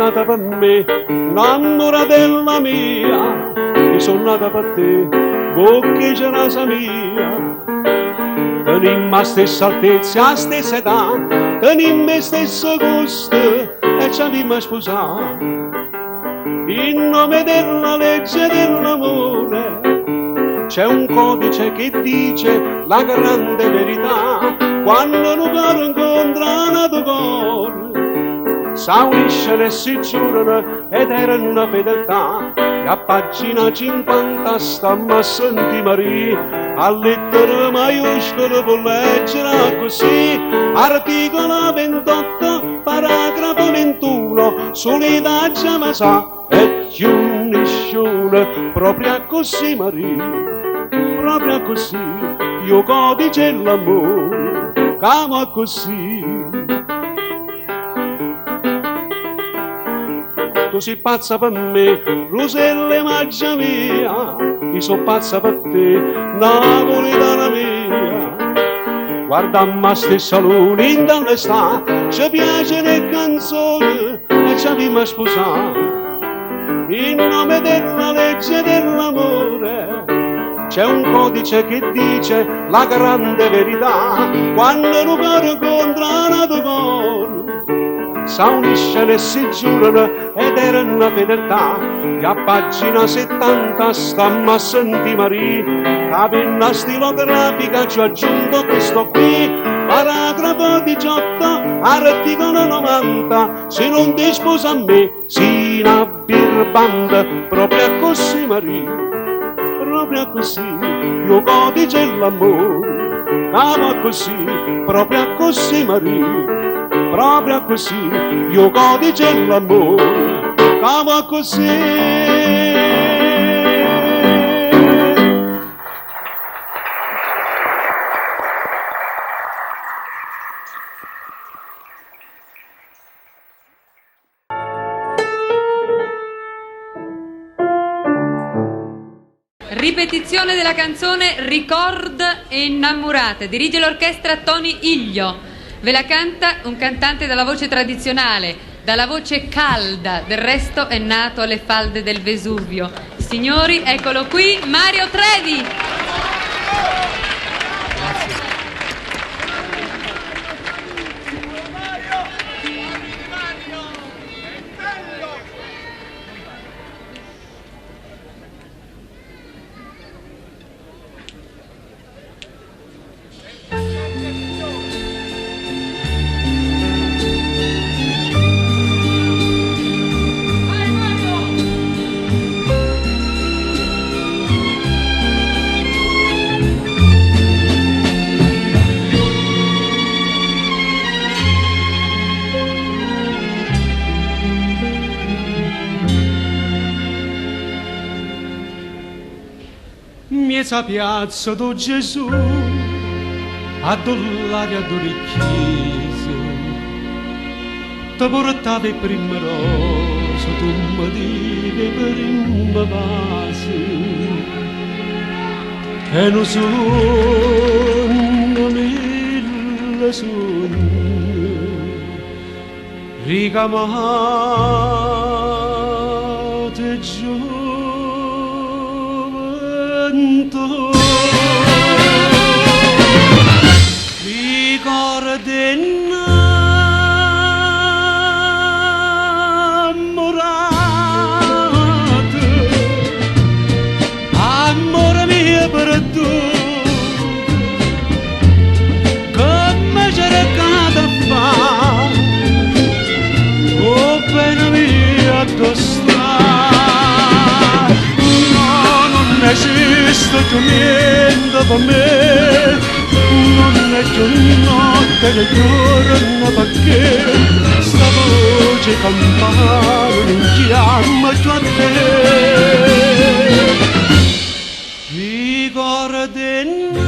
nata per me, innamoratella mia, io sono nata per te, bocca 'e cerasa mia. Tenimm 'a stessa altezza, 'a stessa età, tenimm 'e stesse guste e ci avimm spusà. In nome della legge dell'amore c'è un codice che dice la grande verità. Quando nu core incontra n'ato core, s'auniscono e si giurano eterna fedeltà. E a pagina 50 stammo a sentì Marì, a lettera maiuscola può leggere accussì. Articolo 28, paragrafo 21, sulo t'aggia vasà e cchiù nisciuno, proprio accussì Marì, proprio accussì, 'o codice 'e l'ammore, chiama accussì. Tu sei pazza per me, Rusella 'e maggio mia, io sono pazza per te, napoletana mia. Guardammo 'a stessa luna 'int' all'està, ci piacciono 'e canzoni e ci avimma sposà. In nome della legge dell'amore c'è un codice che dice la grande verità. Quando nu core incontra n'ato core, s'auniscono e si giurano eterna fedeltà. E a pagina 70 stammo a sentì Marì, 'a penna stilografica ci ha aggiunto questo qui, paragrafo 18, articolo 90, se non ti sposa a me, si' na birbante, proprio accussì Marì, proprio accussì, 'o codice 'e l'ammore, chiama accussì, proprio accussì Marì, proprio accussì, 'o codice 'e l'ammore, chiama accussì. Ripetizione della canzone Ricord e innamorate. Dirige l'orchestra Tony Iglio. Ve la canta un cantante dalla voce tradizionale, dalla voce calda, del resto è nato alle falde del Vesuvio. Signori, eccolo qui, Mario Trevi. Grazie. Mmiez' 'a piazza d' 'o Gesù, addò ll'aria addora 'e chiesa, te purtavo 'e primme rose, tu me dive 'e primme vase. È nu suonno, mille suonne, ricamate 'e gioventù. Ricordo 'e 'nnammurate, ammore mio perduto, che m'hê cercato a fà, 'O bene mio addò sta? No, nun esiste cchiù niente pe' me, nun è cchiù notte né juorno pecché 'sta voce 'e campana nun chiamma cchiù a te. Ricordo 'e 'nnammurate,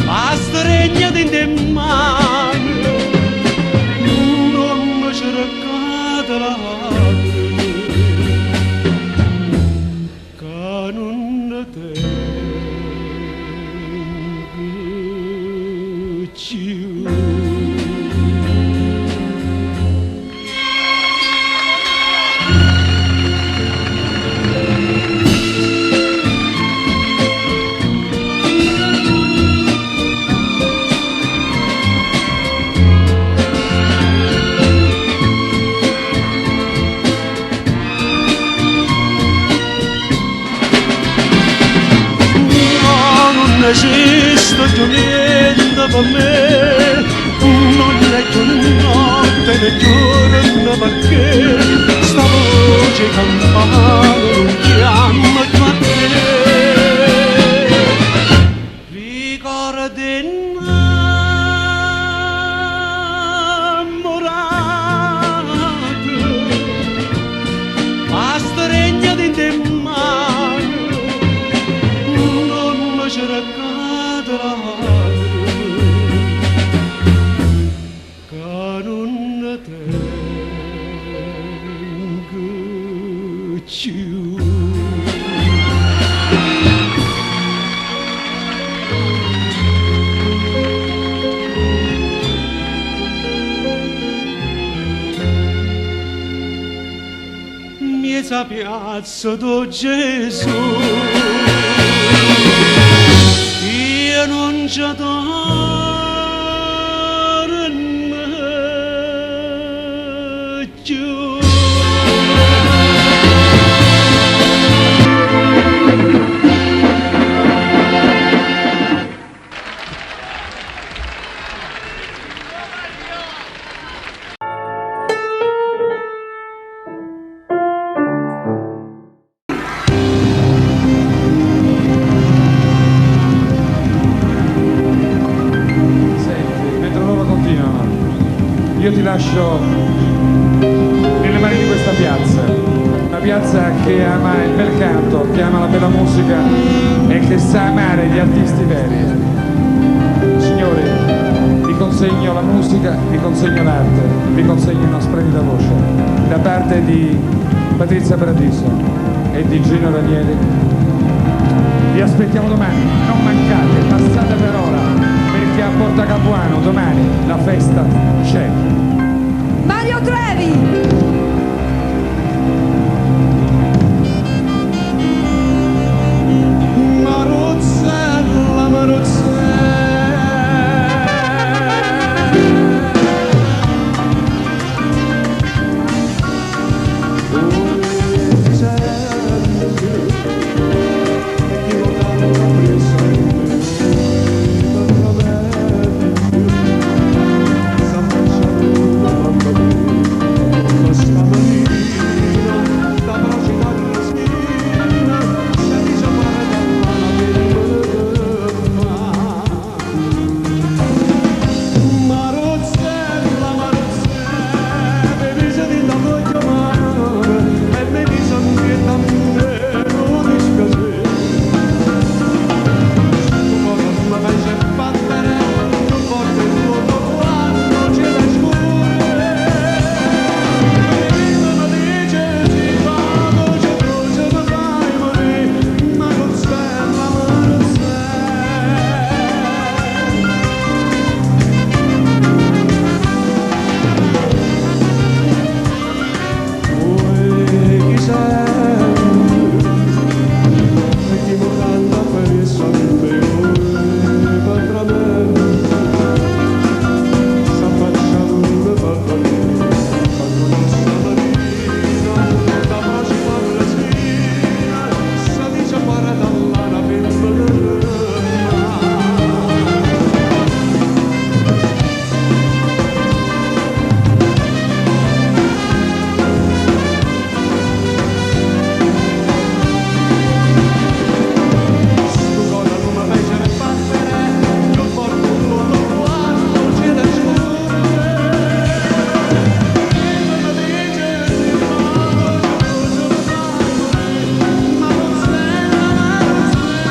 m'astregno dint' 'e mmane, nun me cercate lacreme, ca nun ne tengo. sento cchiù niente pe' me, nun è cchiù notte né giorno pecché 'sta voce 'e campana nun chiamma cchiù a te. Ricordi 'nnammurate, m'astregno dint' 'e mmane, nun me cercate lacrime, ca nun ne tengo cchiù. Mmiez' 'a piazza d' 'o Gesù io nun ce torno cchiù. Senti, mentre loro continuano, io ti lascio nelle mani di questa piazza, una piazza che ama il bel canto, che ama la bella musica e che sa amare gli artisti veri. Signori, vi consegno la musica, vi consegno l'arte, vi consegno una splendida voce da parte di Patrizia Paradiso e di Gino Ranieri. Vi aspettiamo domani, non mancate, passate per ora, perché a Porta Capuano domani la festa c'è. Mario Trevi! Maruzzella, Maruzzella. Maruzzella, Maruzzella, mi dice di tanto chiamare e mi dice che a me non dispiacere. Tu come mi fai battere, più forte il tuo quando c'è da scure. Mi dice si fa dolce dolce mi fai morire, Maruzzella, Maruzzella. Oi, chi sei? E chi mo canta per il sempre, oi, per me. S'affaccia pure per quando non stamattina, da pace per la spina, si dice guarda là la femmina. Stu core nun me fece battere, più forte il tuo quando c'è da scure. Mi dice si fa dolce dolce mi fai morire, Maruzzella, Maruzzella.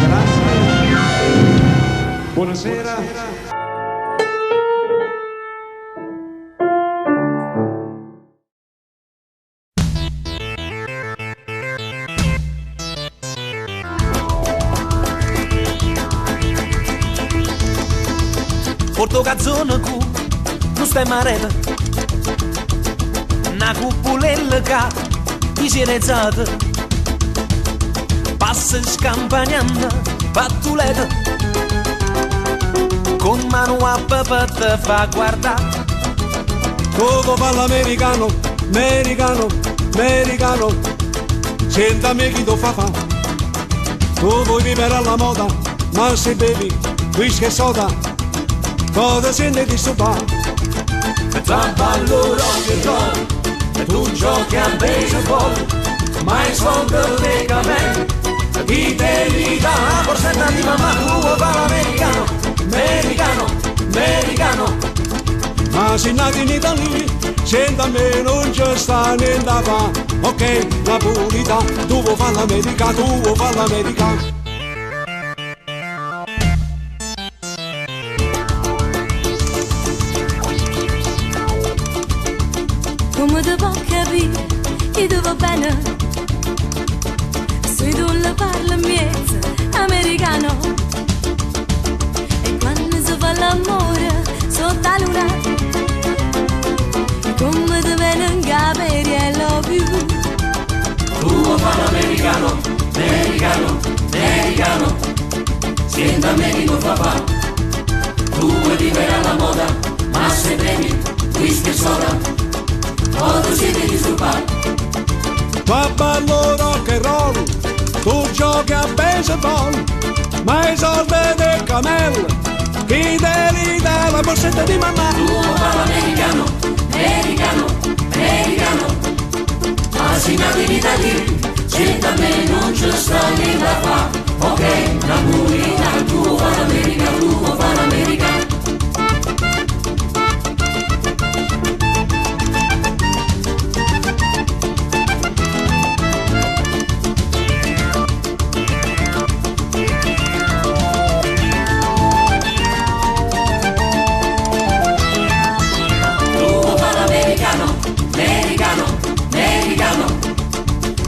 Grazie. Buonasera. Porto cazzone cu non stai mareta Una cupulella che ti si è rezzata Passa scampagnando pattuleta Con mano a papà te fa guardare Come fa l'americano, americano, americano, siente a me chi t' 'o fa fa. Tu vuoi vivere alla moda, ma si bevi whisky e soda, po' te siente 'e disturbà. Tu abballe 'o rock and roll, e tu giochi a baseball, ma 'e solde d' 'e Camel chi te li dà? 'A borsetta di mammà, tu vuò fa l'americano, americano, americano. Ma si nato in Italy, siente a me nun ce sta niente 'a fa. Ok, napulità, tu vuò fa l'americano, tu vuò fa l'americano. Comme te po' capì chi te vo' bene Si tu le parle miezo americano E quanno se fa l'ammore sotto 'a luna Comme te vene 'ncapa 'e dì I love you. Tu vuò fa l'americano, americano, americano Siente a me chi t' 'o fa fa Tu vuoi vivere alla moda Ma se bevi whisky e soda Po' te siente 'e disturbà. Tu abballe 'o rock and roll, tu giochi a baseball, ma 'e solde d' 'e Camel, chi te li dà? La borsetta di mammà. Tu vuò fa l'americano, americano, americano, ma si nato in Italy, siente a me nun ce sta niente 'a fa, ok, napulitano, tu vuò fa l'americano, tu vuò fa l'americano. Tu vuò fa l'americano, americano, americano,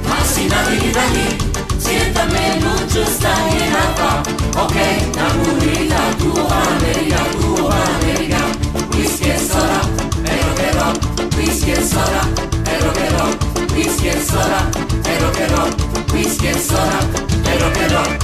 ma si nato in Italy, siente a me nun ce sta niente 'a fa, ok, napulitano, tu vuò fa l'americano, tu vuò fa l'americano, whisky e soda, e rock and roll, whisky e soda, e rock and roll, whisky e soda, e rock and roll, whisky e soda, e rock and roll.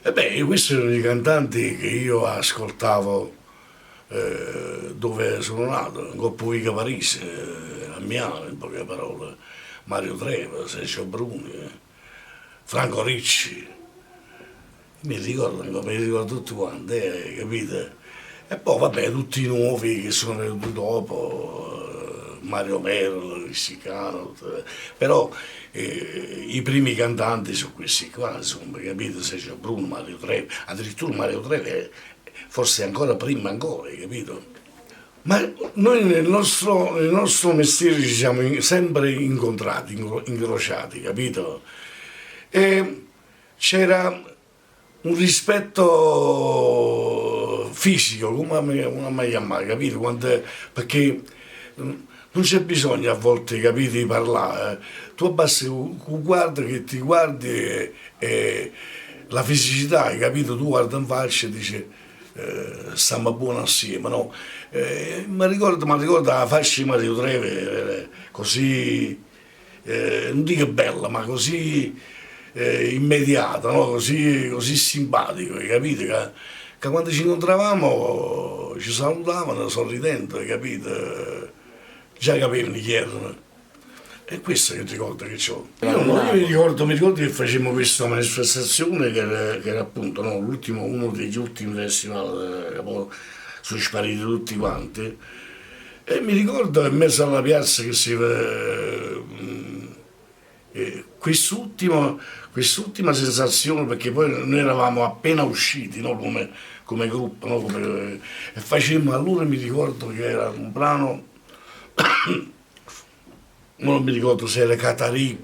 E beh, questi erano i cantanti che io ascoltavo dove sono nato, 'ncopp' 'o Vico Parisi, a Miano, in poche parole. Mario Trevi, Sergio Bruni, Franco Ricci. Mi ricordo ancora, mi ricordo tutti quanti, capito? E poi vabbè, tutti i nuovi che sono venuti dopo, Mario Merola, Messicano, però i primi cantanti sono questi qua, insomma, capito? Sergio Bruno, Mario Trevi, addirittura Mario Trevi forse ancora prima ancora, hai capito? Ma noi nel nostro mestiere ci siamo sempre incontrati, incrociati, capito? E c'era un rispetto fisico, come una maglia, capito? Quando, perché non c'è bisogno a volte, capito, di parlare. Tu abbassi un guardo che ti guardi e la fisicità, hai capito? Tu guardi in faccia e dici stiamo buoni assieme, no? Mi ricordo la faccia di Mario Trevi, era così, non dico bella, ma così immediata, no? Così, così simpatico, hai capito? Che quando ci incontravamo ci salutavano sorridendo, hai capito? Già capivano chi erano. E questo è il ricordo che ho. Io, no, io mi ricordo che facemmo questa manifestazione che era appunto, no, l'ultimo, uno degli ultimi festival, che poi sono spariti tutti quanti. E mi ricordo in mezzo alla piazza che si quest'ultima sensazione, perché poi noi eravamo appena usciti, no, come gruppo, no, come, e facemmo, allora mi ricordo che era un brano, non mi ricordo se era Catarì,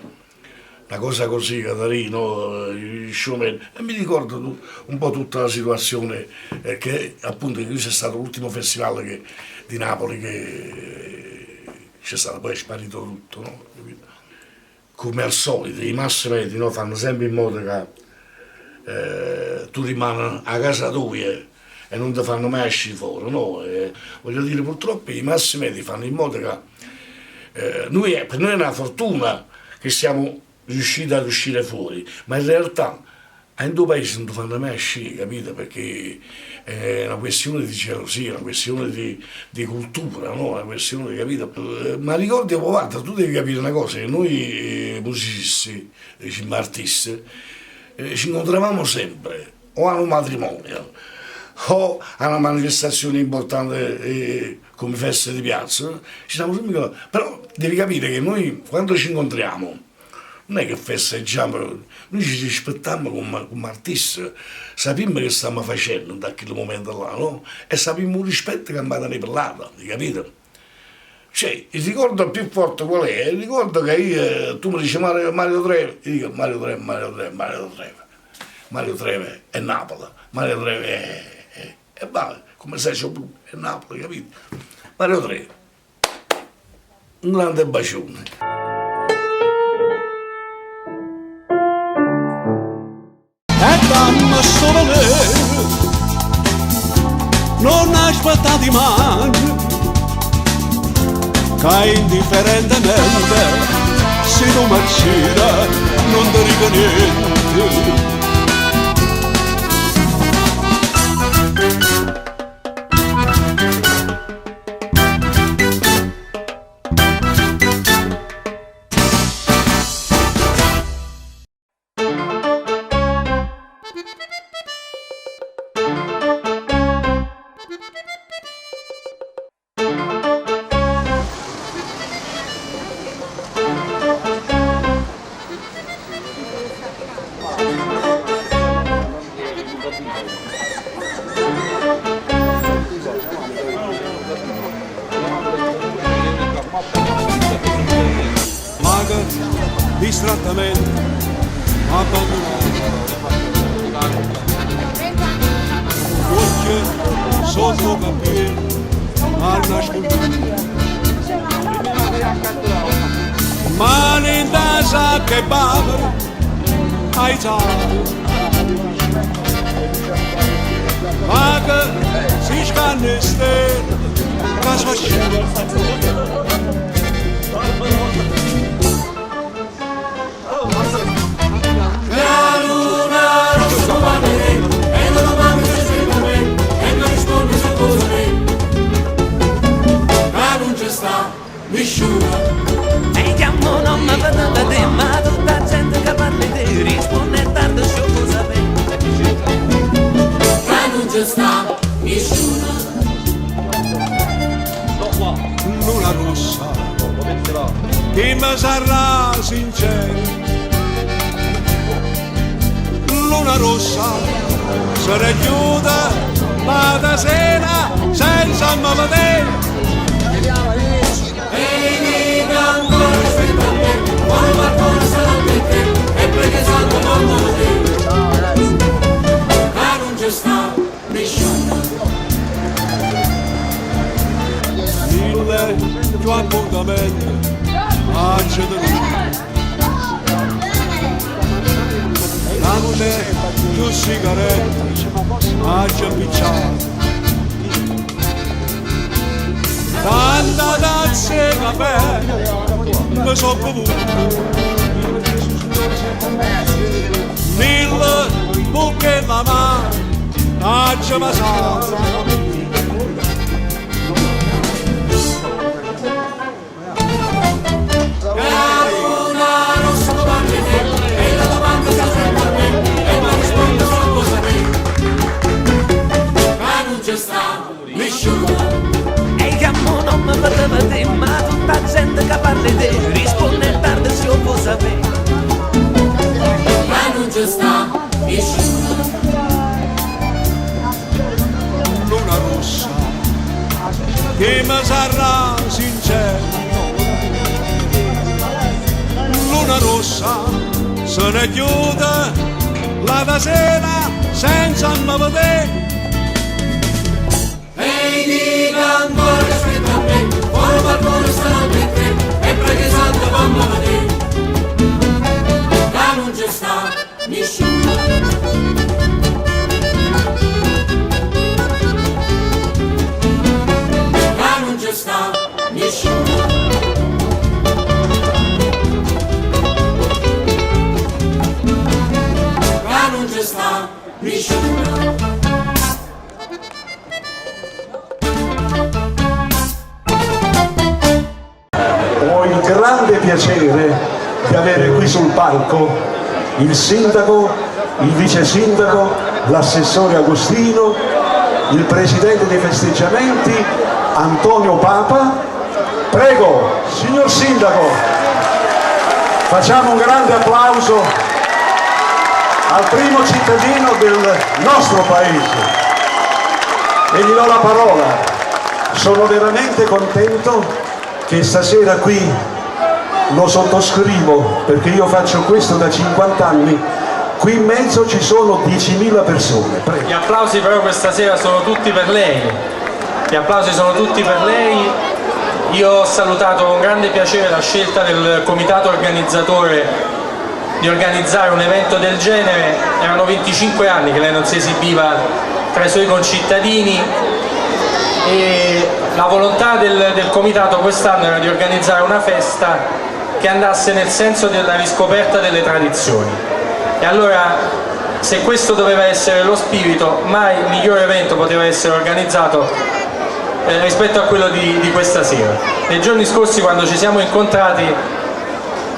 una cosa così, Catarì, no, il showman, e mi ricordo un po' tutta la situazione, che appunto questo è stato l'ultimo festival di Napoli che c'è stato, poi è sparito tutto, no? Capito? Come al solito, i mass media, no, fanno sempre in modo che tu rimani a casa tua e non ti fanno mai uscire fuori, no? E, voglio dire, purtroppo i mass media fanno in modo che noi, per noi è una fortuna che siamo riusciti ad uscire fuori, ma in realtà in due paesi non ti fanno mai uscire, capito? Perché è una questione di gelosia, una questione di cultura, no? Una questione di, capito? Ma ricordi, guarda, tu devi capire una cosa, che noi musicisti, diciamo artisti, ci incontravamo sempre, o a un matrimonio, o a una manifestazione importante come feste di piazza, ci siamo sempre. Però devi capire che noi quando ci incontriamo non è che festeggiamo, noi ci rispettiamo come artisti, sappiamo che stiamo facendo da quel momento là, no? E sappiamo il rispetto che abbiamo nei parlato, hai capito? Cioè, il ricordo più forte qual è? Il ricordo che io, tu mi dici Mario, Mario Trevi, io dico Mario Trevi, Mario Trevi, Mario Trevi. Mario Trevi è Napoli, Mario Trevi è va, come Sergio Blu, è Napoli, capito? Mario Trevi, un grande bacione. E dammi solo lei, non aspettati mai, che indifferentemente se non mi uccide non ti dico niente. Maga distrattamente abbandonato. Occhi sotto capelli al nascondiglio. Mani in sacca e bavero aizato. Maga si scanne stelle che sfasciano. La luna rossa va bene, e la domanda si scrive a me, e mi risponde su cosa me. Ma non c'è sta nessuno. E chiamo non mi vedo te, ma tutta la gente che parla di te risponde tardi, se può sapere. Ma non c'è sta nessuno. Luna rossa che mi sarà sincera. Luna rossa sarà chiusa ma da sera senza me vedere. E dica ancora aspetta a me, quando balcone sarà per te, e perché sanno quando te. Ma non c'è sta nessuno. Mille più appuntamenti a tenuto. Tante più sigarette a impicciato. Tanta tazze e caffè mi sono bevuto. Mille buche la mano a passato. La luna rossa va bene, e la domanda si aspetta a me, e mi risponde solo cosa me. Ma non c'è sta nessuno. E chiamo non mi vedo te, ma tutta la gente che parla di te risponde tardi, se può sapere. Ma non c'è sta nessuno. Luna rossa che mi sarà sincera. Luna rossa se ne chiude la da sera senza me vedere. E dica ancora che aspetta a me, fuori il balcone sarà per te, e perché sanno quando vedere. Ma non c'è sta nessuno. Nisciuno. Ho il grande piacere di avere qui sul palco il sindaco, il vice sindaco, l'assessore Agostino, il presidente dei festeggiamenti Antonio Papa. Prego, signor sindaco, facciamo un grande applauso al primo cittadino del nostro paese e gli do la parola. Sono veramente contento che stasera qui lo sottoscrivo perché io faccio questo da 50 anni. Qui in mezzo ci sono 10.000 persone. Prego. Gli applausi però questa sera sono tutti per lei. Gli applausi sono tutti per lei. Io ho salutato con grande piacere la scelta del comitato organizzatore di organizzare un evento del genere. Erano 25 anni che lei non si esibiva tra i suoi concittadini e la volontà del, del comitato quest'anno era di organizzare una festa che andasse nel senso della riscoperta delle tradizioni. E allora se questo doveva essere lo spirito, mai migliore evento poteva essere organizzato eh, rispetto a quello di, di questa sera. Nei giorni scorsi quando ci siamo incontrati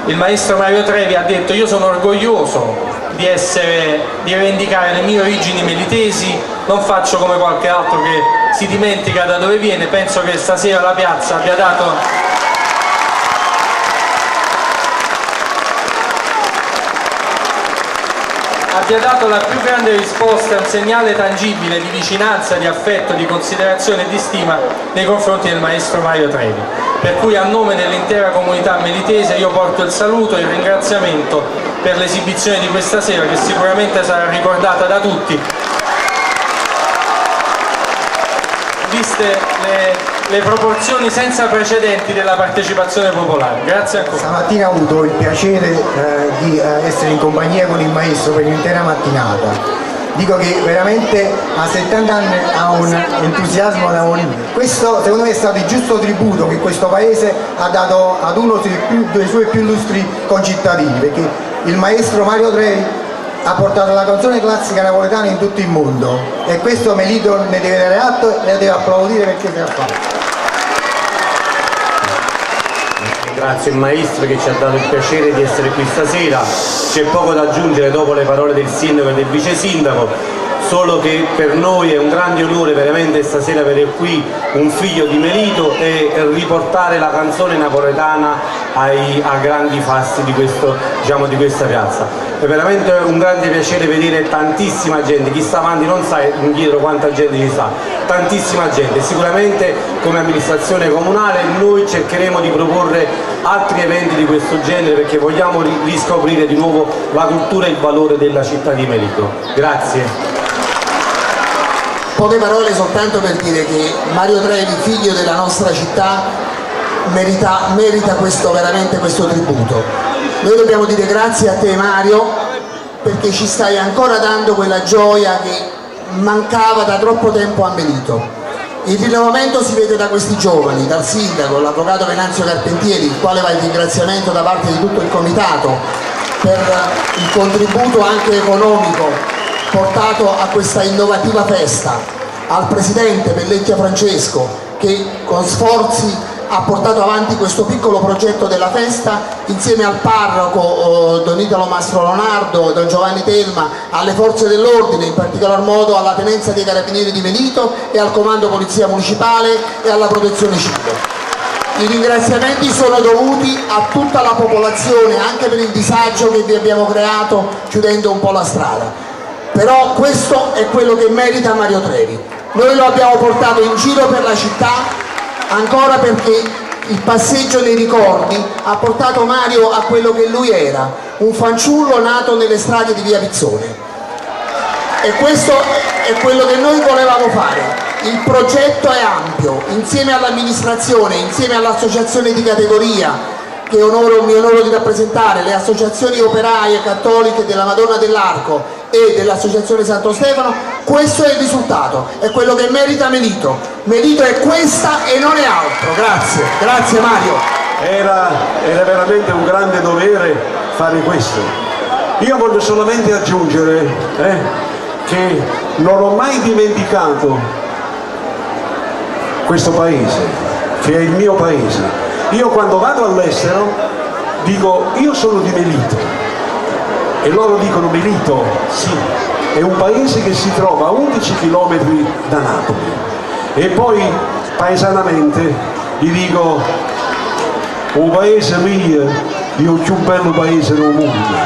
il maestro Mario Trevi ha detto io sono orgoglioso di, essere, di rivendicare le mie origini melitesi, non faccio come qualche altro che si dimentica da dove viene, penso che stasera la piazza abbia dato abbia dato la più grande risposta, un segnale tangibile di vicinanza, di affetto, di considerazione e di stima nei confronti del maestro Mario Trevi. Per cui a nome dell'intera comunità melitese io porto il saluto e il ringraziamento per l'esibizione di questa sera che sicuramente sarà ricordata da tutti. Viste le, le proporzioni senza precedenti della partecipazione popolare. Grazie ancora. Stamattina ho avuto il piacere eh, di eh, essere in compagnia con il maestro per l'intera mattinata. Dico che veramente a 70 anni ha un entusiasmo da morire. Questo secondo me è stato il giusto tributo che questo paese ha dato ad uno dei, più, dei suoi più illustri concittadini, perché il maestro Mario Trevi ha portato la canzone classica napoletana in tutto il mondo e questo Melito ne deve dare atto e ne deve applaudire perché se l'ha fatto. Ringrazio il maestro che ci ha dato il piacere di essere qui stasera. C'è poco da aggiungere dopo le parole del sindaco e del vice sindaco, solo che per noi è un grande onore veramente stasera avere qui un figlio di Melito e riportare la canzone napoletana ai, a grandi fasti di, questo, diciamo, di questa piazza. È veramente un grande piacere vedere tantissima gente, chi sta avanti non sa indietro quanta gente ci sta, tantissima gente. Sicuramente come amministrazione comunale noi cercheremo di proporre altri eventi di questo genere perché vogliamo riscoprire di nuovo la cultura e il valore della città di Melito. Grazie. Poche parole soltanto per dire che Mario Trevi, figlio della nostra città, merita, merita questo, veramente questo tributo. Noi dobbiamo dire grazie a te Mario perché ci stai ancora dando quella gioia che mancava da troppo tempo a Melito. Il rinnovamento si vede da questi giovani, dal sindaco, l'avvocato Venanzio Carpentieri, il quale va il ringraziamento da parte di tutto il comitato per il contributo anche economico portato a questa innovativa festa, al presidente Pellecchia Francesco che con sforzi ha portato avanti questo piccolo progetto della festa insieme al parroco oh, Don Italo Mastro Leonardo, Don Giovanni Telma, alle forze dell'ordine, in particolar modo alla tenenza dei carabinieri di Melito e al comando polizia municipale e alla protezione civile. I ringraziamenti sono dovuti a tutta la popolazione, anche per il disagio che vi abbiamo creato chiudendo un po' la strada. Però questo è quello che merita Mario Trevi. Noi lo abbiamo portato in giro per la città ancora perché il passeggio dei ricordi ha portato Mario a quello che lui era, un fanciullo nato nelle strade di Via Pizzone. E questo è quello che noi volevamo fare. Il progetto è ampio, insieme all'amministrazione, insieme all'associazione di categoria che onoro, mi onoro di rappresentare, le associazioni operaie cattoliche della Madonna dell'Arco e dell'associazione Santo Stefano, questo è il risultato, è quello che merita Melito. Melito è questa e non è altro. Grazie, grazie Mario. Era, era veramente un grande dovere fare questo. Io voglio solamente aggiungere eh, Perché non ho mai dimenticato questo paese, che è il mio paese. Io quando vado all'estero dico io sono di Melito e loro dicono Melito, sì, è un paese che si trova a 11 km da Napoli. E poi paesanamente gli dico un paese mio è il più bello paese del mondo.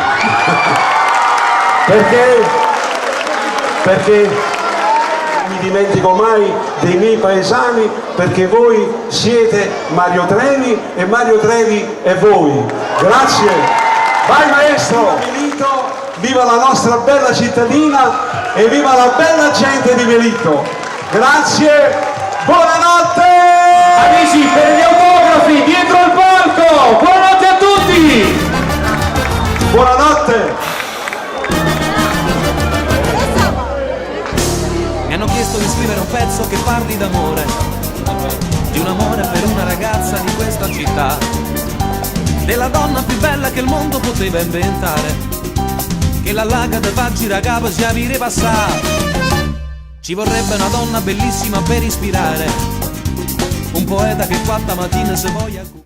Perché? Perché non mi dimentico mai dei miei paesani, perché voi siete Mario Trevi e Mario Trevi è voi. Grazie. Vai maestro! Viva Melito, viva la nostra bella cittadina e viva la bella gente di Melito. Grazie, buonanotte! Amici, per gli autografi dietro il palco! Buonanotte a tutti! Buonanotte! Mi hanno chiesto di scrivere un pezzo che parli d'amore, di un amore per una ragazza di questa città, della donna più bella che il mondo poteva inventare, che la laga te fa girare capo si avire passare. Ci vorrebbe una donna bellissima per ispirare, un poeta che quatta mattina se voglia cuccare.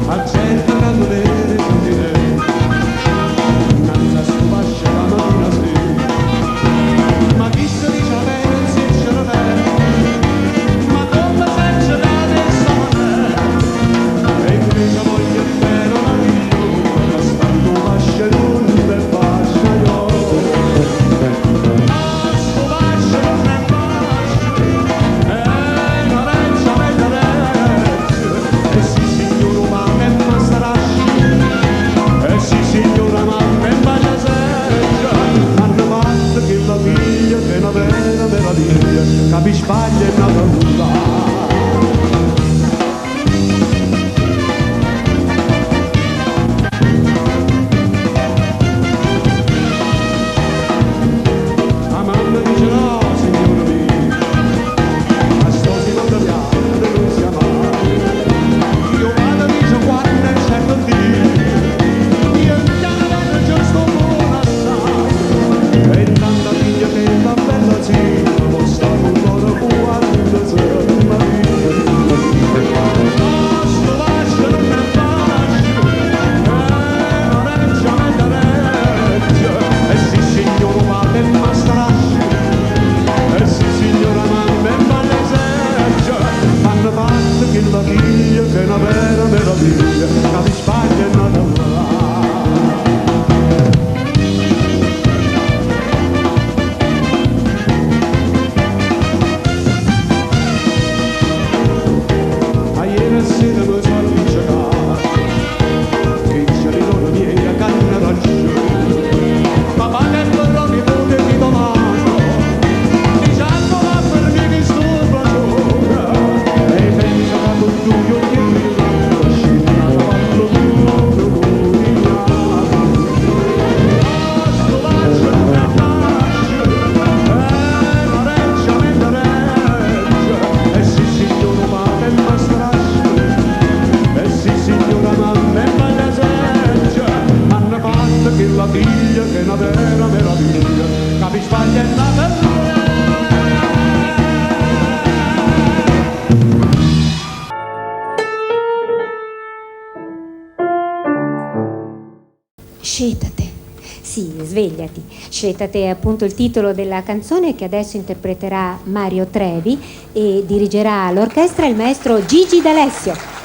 A gente che non è sentire, innanzi a sto fascia la mattina sì. Ma chi si dice a me non si dice a me, ma come se ce l'ha adesso a me? E invece voglio bene una migliore, ma stanno fascia non è fascia io. Ma sto fascia non è fascia, è una reggia meglio reggia. E sì signora ma me mastrasci, e sì signora ma me mangia seggia. Hanno fatto che la figlia che è una vera meraviglia, capi sbaglia e una paura. La mamma dice no, signora mia, ma sto si non piano, non sia mai. Io vado dice quando è certo di, io in piano vado giusto buona assai. E tanta figlia che va bella zia, lo sta con loro quando si Ma sto lascio non è facile, è una reggia mezza reggia. E sì signora ma per mastrasci, e sì signora ma per paleseggia. Hanno fatto che la figlia che è una vera meraviglia, che mi sbaglia e non là. Ma ieri sera mi sono appiccicato, che c'è loro miei a canna ragione. Papà che però nipote mi domando, dicendo ma per me che sto ragione. E pensa che con tu io ti rilascio, scende a cavallo duro, Sto lascio non è facile, è una reggia mezza reggia. E sì signora ma che mastrascio, e sì signora ma me fa seggia. Hanno fatto che la figlia che è una vera meraviglia, capi sbaglia e una bella. Scetate. Sì, svegliati. Scetate è appunto il titolo della canzone che adesso interpreterà Mario Trevi e dirigerà l'orchestra il maestro Gigi D'Alessio.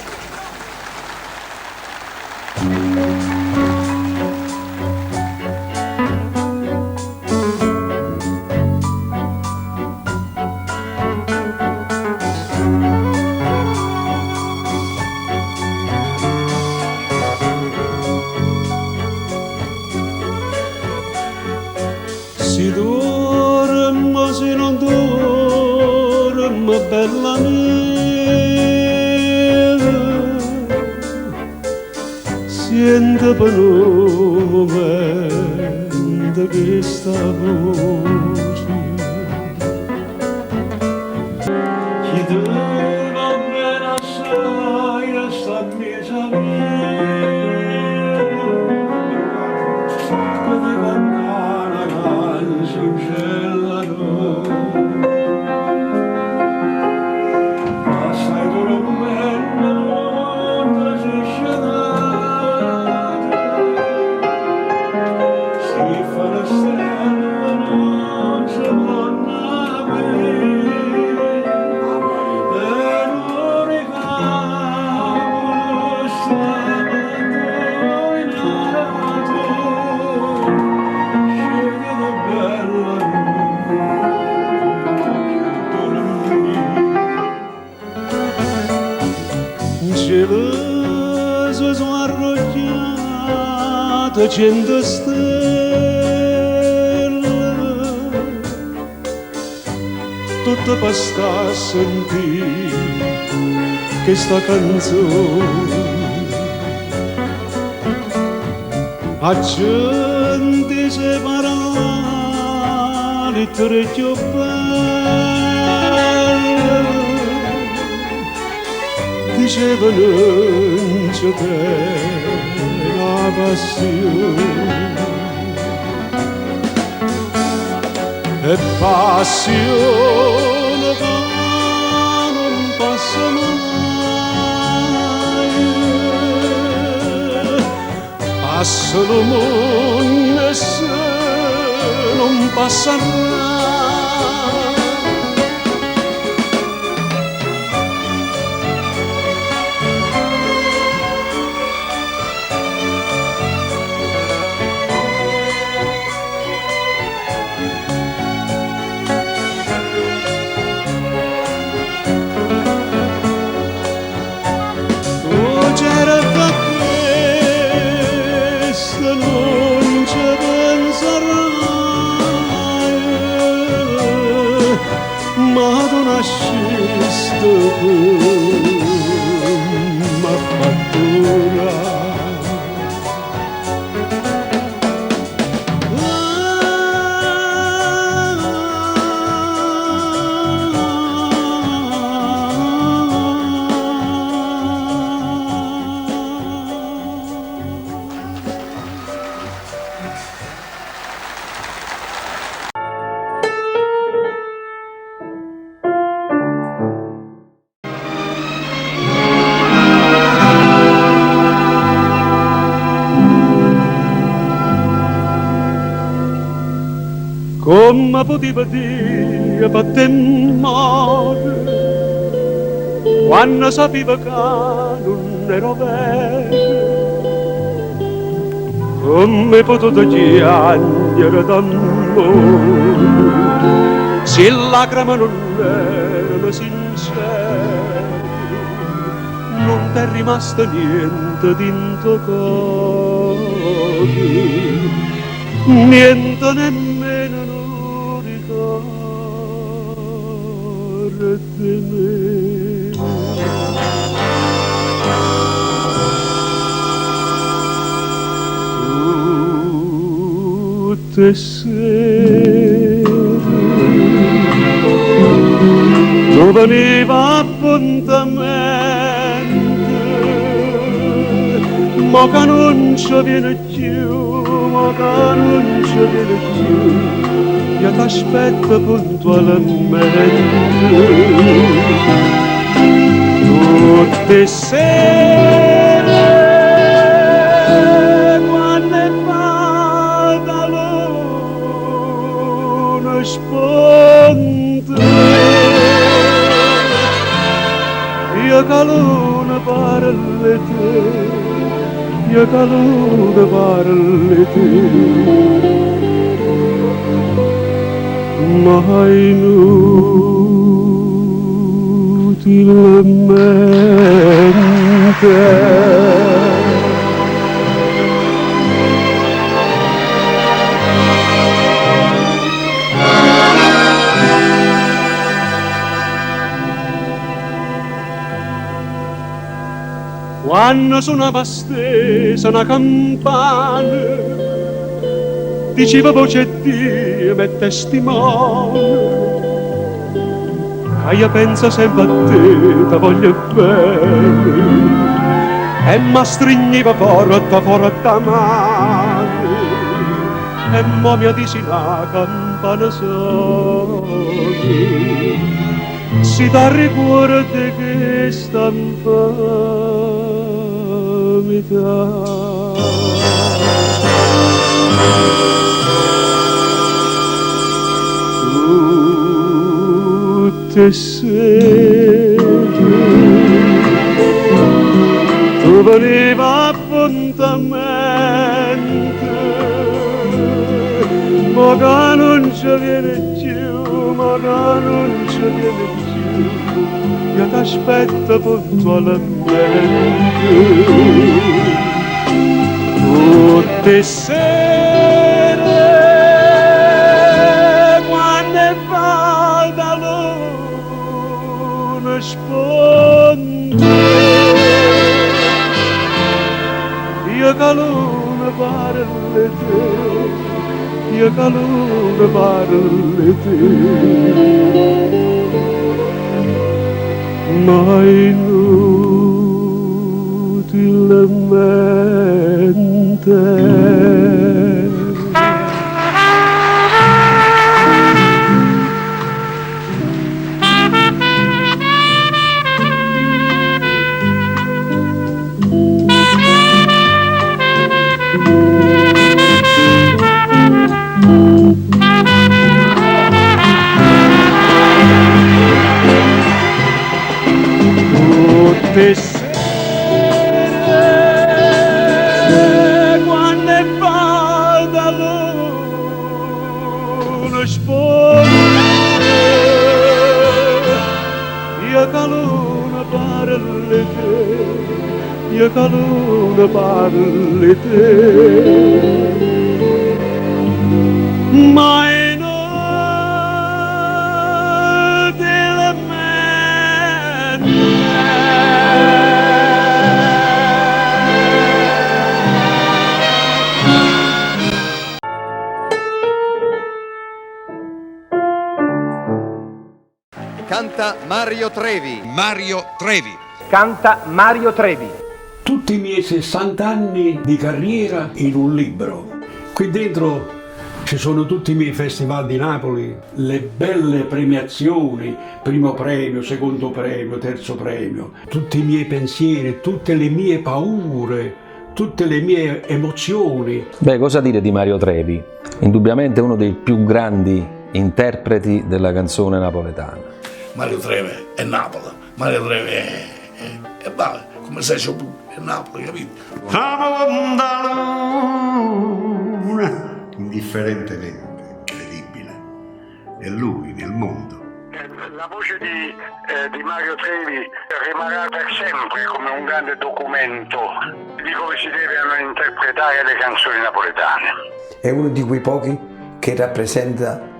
Si dorme, se non dorme, bella mia, sente per un momento che sta voce. Allumato cento stelle Tutto per sta a sentire questa canzone A gente separare tre più belle Diceva non c'è la passione E passione che non passa mai Passa il mondo e se non passerà Tu c'era da questo non ci penserai, ma tu nasciste come fattura. Come poteva dire per te morire Quando sapeva che non ero vero Come potuto piangere d'amore Se lacrime non erano sincere Non t'è rimasto niente dinto cuore Niente nemmeno un ricordo di me. Tutte sere tu veniva appuntamento, ma che non ci viene più, ma che non ci viene più, io ti aspetto puntualmente. Tutte sere quando è fatta luna sponte io che luna parle te, io che luna parle te, ma inutilmente. Quando suonava stesa una campana, diceva voce Dio me testimone, che io penso sempre a te, ti voglio bene, e mi stringeva forte, forte a mano, e mo mi dici la campana suona, si dà ricordo che sta infamità. Tutte sere tu veniva appuntamento, ma che non ci viene più, ma che non ci viene più, io ti aspetto puntualmente. Tutte Tutte 'e sere quanno va da luna sponta Io ca luna parlo 'e te Io ca luna parlo 'e te Ma inutilmente. Tutte 'e sere quanno va da luna sponta Io ca luna parlo 'e te Io ca luna parlo 'e te Ma Canta Mario Trevi. Mario Trevi. Canta Mario Trevi. Tutti i miei 60 anni di carriera in un libro. Qui dentro ci sono tutti i miei festival di Napoli, le belle premiazioni, primo premio, secondo premio, terzo premio, tutti i miei pensieri, tutte le mie paure, tutte le mie emozioni. Beh, cosa dire di Mario Trevi? Indubbiamente uno dei più grandi interpreti della canzone napoletana. Mario Trevi è Napoli, Mario Trevi è, è, è, è come sai è Napoli, capito? Tramonta luna, indifferentemente, incredibile. È lui nel mondo. La voce di, eh, di Mario Trevi rimarrà per sempre come un grande documento di come si devono interpretare le canzoni napoletane. È uno di quei pochi che rappresenta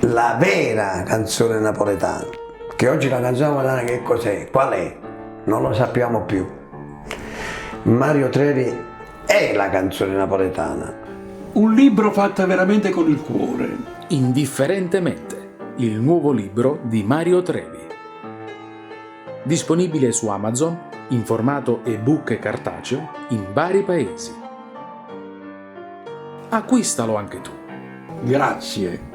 la vera canzone napoletana. Che oggi la canzone napoletana che cos'è? Qual è? Non lo sappiamo più. Mario Trevi è la canzone napoletana. Un libro fatto veramente con il cuore. Indifferentemente, il nuovo libro di Mario Trevi. Disponibile su Amazon in formato ebook e cartaceo in vari paesi. Acquistalo anche tu. Grazie.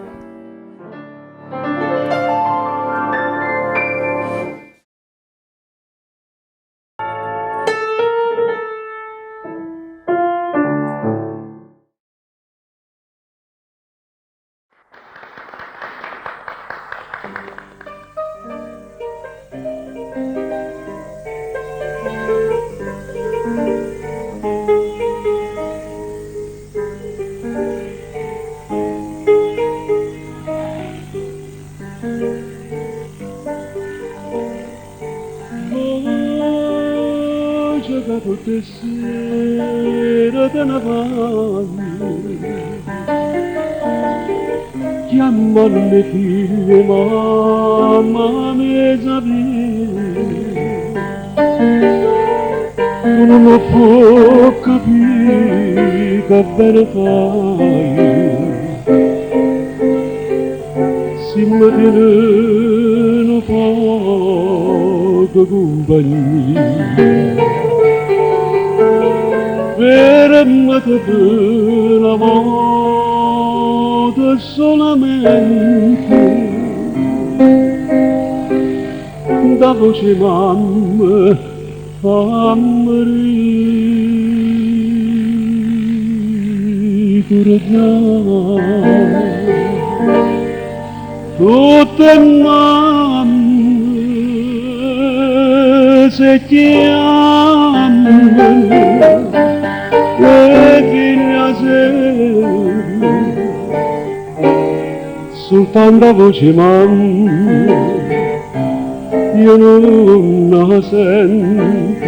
Voce che tutte sere te ne vai Chiamano le figlie mamma mia via Tu non lo puoi capire che bene fai Si mi tiene un poco compagnia Fermate per una volta solamente Da voce mamma fammi ricordare Tutte mamme se chiamano e figlia se soltanto voce mamma io non la sento.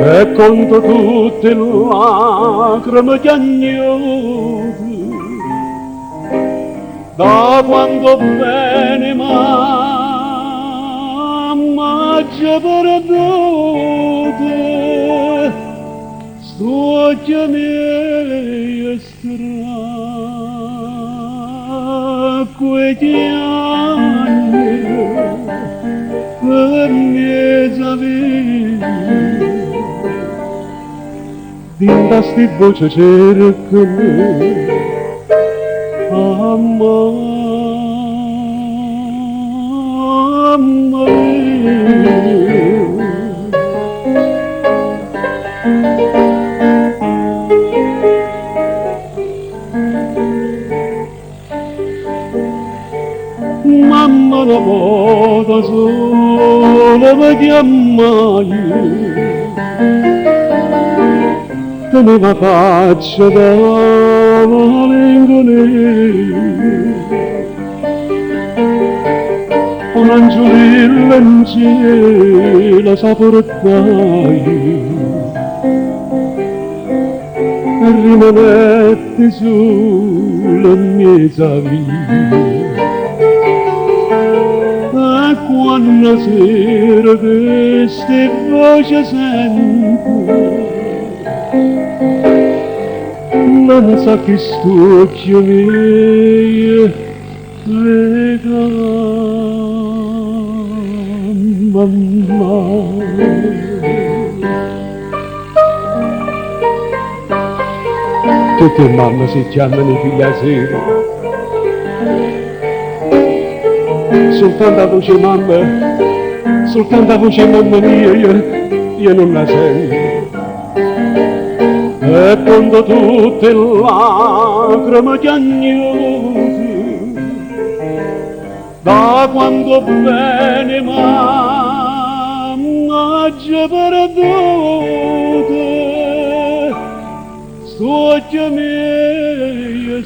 E conto tutte lacrime chiagnute Da quando bene mamma ci perdute St'occhi miei stracque chiagne Per mezza via Dinda sti voce cercano a mamma mia. Mamma una volta sola mi chiamai Teneva faccia da malinconia Un angiolillo in cielo s'apportai E rimanetti sulla mia via E quando sera queste voci sento Non sa chi st'occhio mio veda mamma. Tutte le mamme si chiamano i figli a sera. Soltanto la voce mamma, soltanto la voce mamma mia, io non la sento. E quando tutte lacrime chiagnute, da quando bene mamma ci perdute, st'occhi miei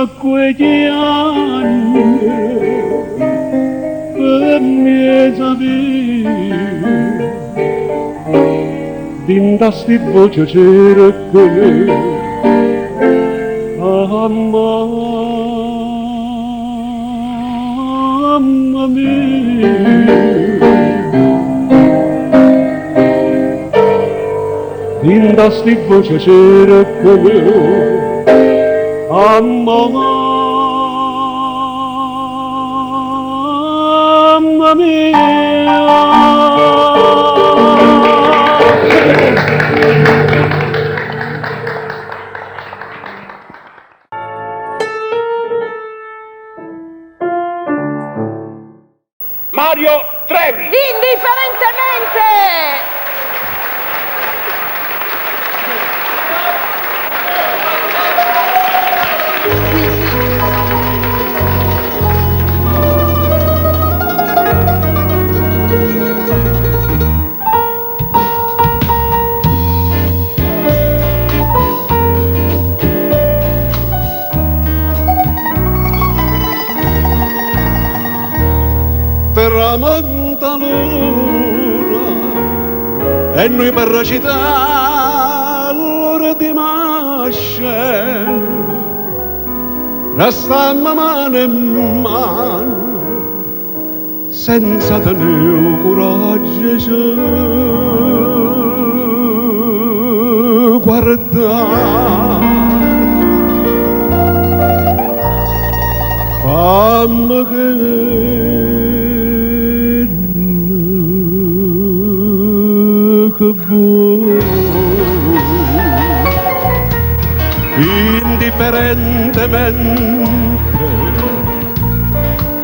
stracque chiagne per mezza via. Dinda sti voce cercano a mamma mia. Dinda sti voce cercano a mamma mia. Mario Trevi. Indifferentemente! Tramonta luna e noi per recitare l'ora di masce restammo mano in mano senza tenere coraggio ci guardare. Fammi che vuoi indifferentemente,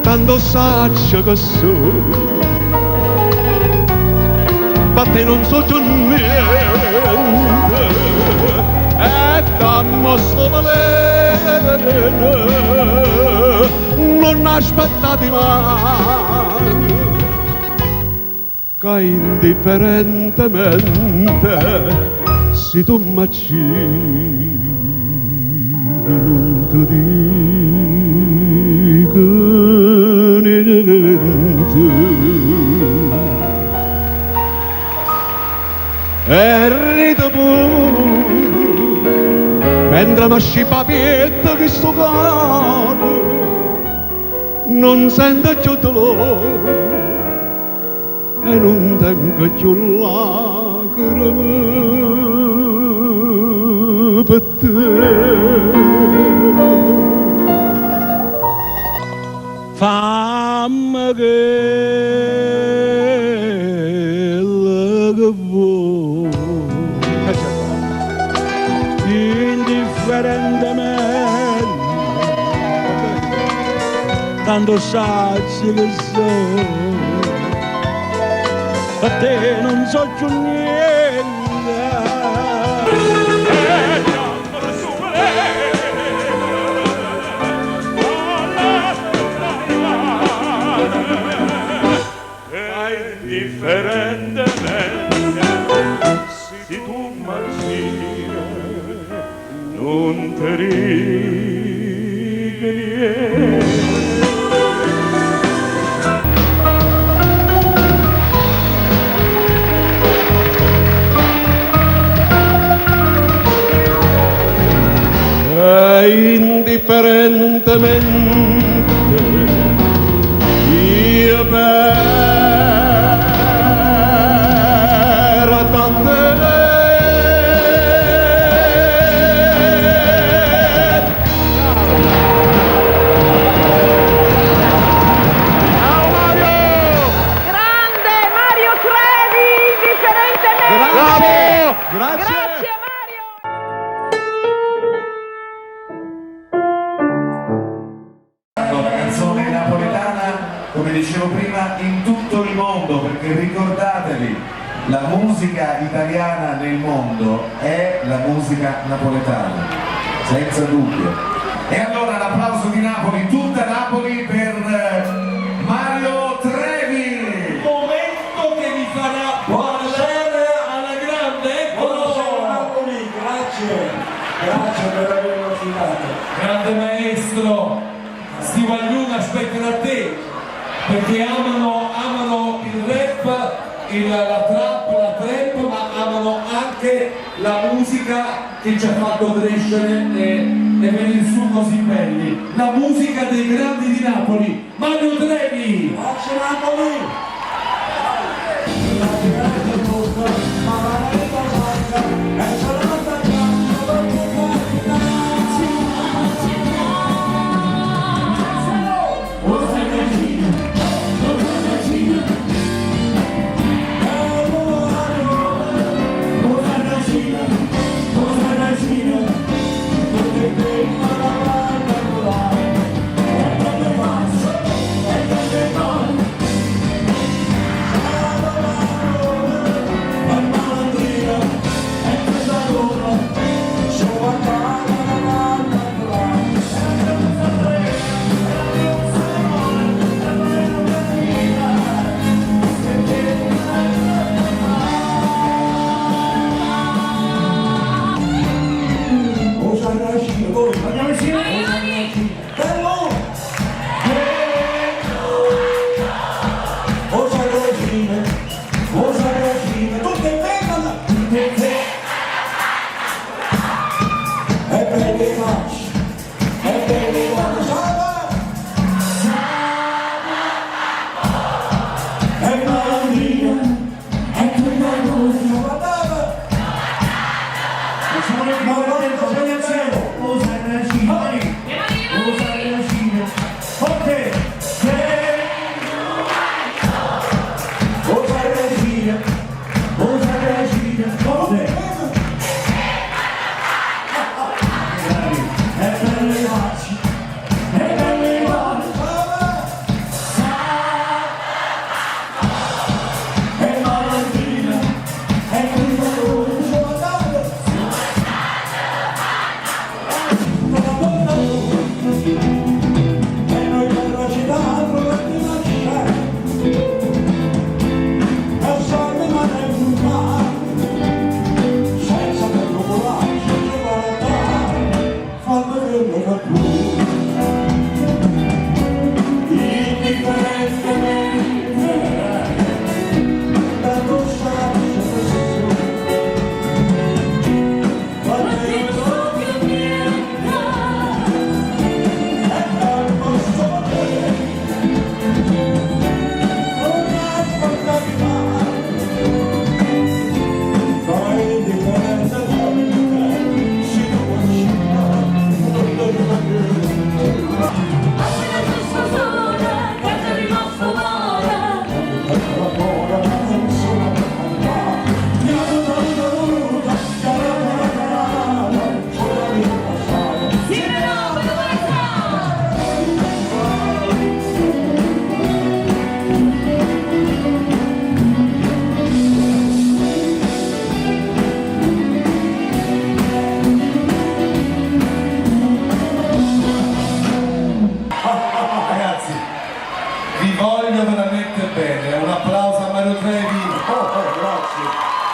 tanto saccio che so, ma te non so più niente, e dammo sto veleno, non aspettate mai, che indifferentemente, se tu m'accidi non ti dico niente. E ride pure Mentre mi scippa pietto questo cuore Non sento più dolore E non tengo più lacrime per te. Fammi quello che vuoi Indifferentemente Tanto sai che so Per te non so più niente. Indifferentemente se tu m'accidi non ti dico niente. E indifferentemente io per tante. Grande Mario Trevi, indifferentemente. Bravo! Grazie. Grazie Mario. La canzone napoletana, come dicevo prima, in tutto il mondo, perché ricordatevi, la musica italiana nel mondo è la musica napoletana, senza dubbio. E allora l'applauso di Napoli, tutta Napoli per Mario Trevi! Momento che vi farà ballare alla grande, eccolo! Buonasera Napoli, grazie, grazie per avermi ospitato. Grande maestro, sti guaglioni aspettano a te, perché amano il rap, la trap, la trap, ma amano anche la musica che ci ha fatto crescere e venire su così belli. La musica dei grandi di Napoli, Mario Trevi! Grazie Napoli!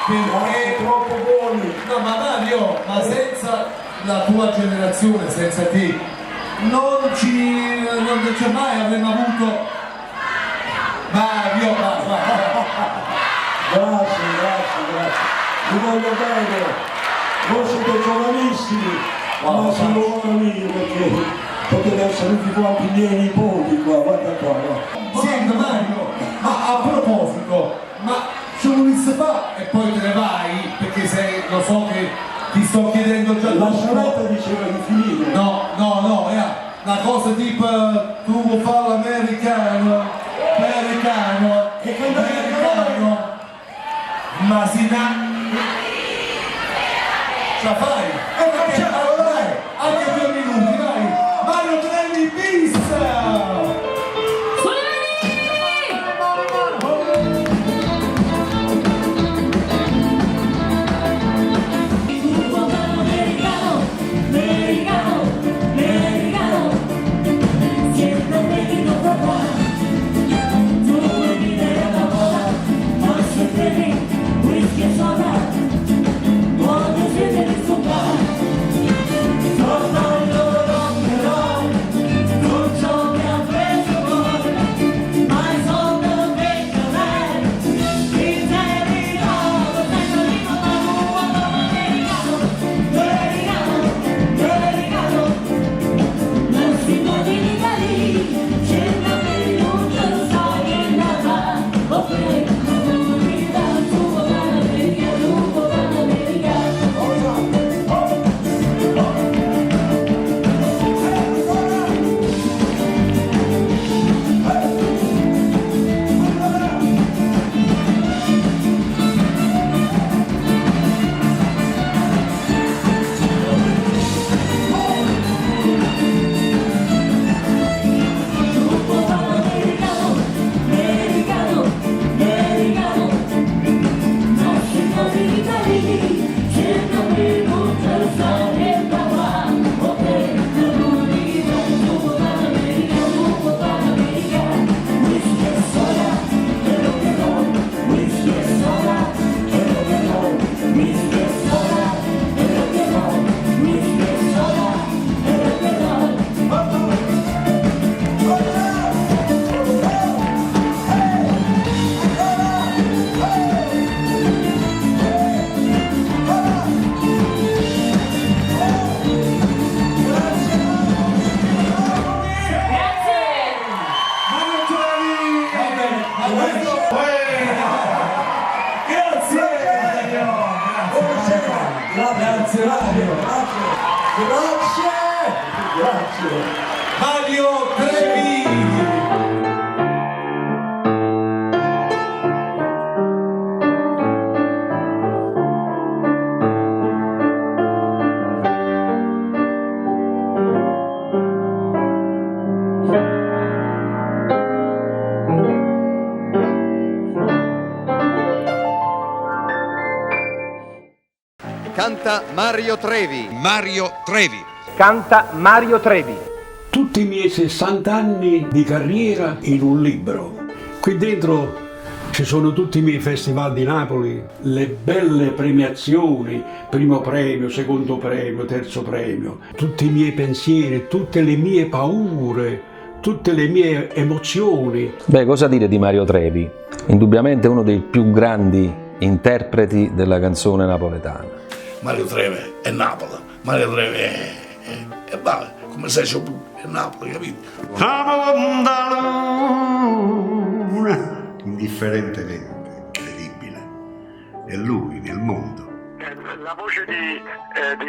Perché troppo buoni. No, ma Mario, ma senza la tua generazione, senza te, non ci non c'è mai avremmo avuto Mario, va, va, va. Grazie, grazie, grazie. Vi voglio bene. Voi siete giovanissimi, ma sono ora mio perché potete essere tutti quanti i miei nipoti qua, guarda qua. va. Senti Mario, ma a proposito, ma ci volessi fa e poi te ne vai? Perché sei, lo so che ti sto chiedendo già La troppo. sorella diceva di finire. No, no, no, è una cosa tipo tu vuoi fare l'americano, americano, americano, ma si na... Ce la fai? E facciamo, dai, anche 2 minuti, vai! Mario Trevi bis! Americano, americano, siendo México papá, tu puoi la bola, ma se bevi whisky e soda, quando siete disturbati, tornando però, tutto ciò che ha preso voi, ma i soldi non vengono, il territorio, senza di americano, americano, non si può dire da lì, c'è una peluche, sai che la va, ok, comunità, tuo America, tuo America. Americano, americano, americano, non si può dire da lì, c'è una peluche, sai che la va, ok, comunità, tuo America, tuo America, whisky e soda, quello che vuoi, whisky e soda, quello che vuoi, whisky e soda, quello che vuoi, whisky e soda, quello che vuoi. Mario Trevi! Va bene, ma questo... Grazie! Grazie Mario! Grazie! Grazie! Mario Trevi! Canta Mario Trevi. Mario Trevi. Canta Mario Trevi. Tutti i miei 60 anni di carriera in un libro. Qui dentro ci sono tutti i miei festival di Napoli, le belle premiazioni, primo premio, secondo premio, terzo premio, tutti i miei pensieri, tutte le mie paure, tutte le mie emozioni. Beh, cosa dire di Mario Trevi? Indubbiamente uno dei più grandi interpreti della canzone napoletana. Mario Trevi è Napoli, Mario Trevi è va, come sai c'è è Napoli, capito? Tramonta luna, indifferentemente, incredibile. È lui nel mondo. La voce di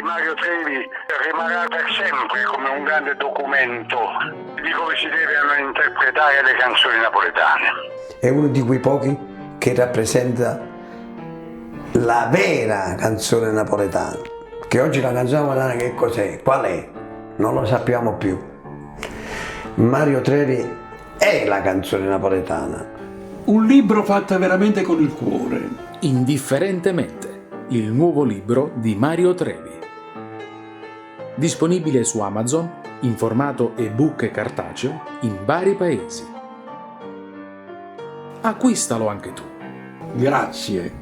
Mario Trevi rimarrà per sempre come un grande documento di come si devono interpretare le canzoni napoletane. È uno di quei pochi che rappresenta la vera canzone napoletana. Che oggi la canzone napoletana che cos'è? Qual è? Non lo sappiamo più. Mario Trevi è la canzone napoletana. Un libro fatto veramente con il cuore. Indifferentemente, il nuovo libro di Mario Trevi. Disponibile su Amazon in formato ebook e cartaceo in vari paesi. Acquistalo anche tu. Grazie.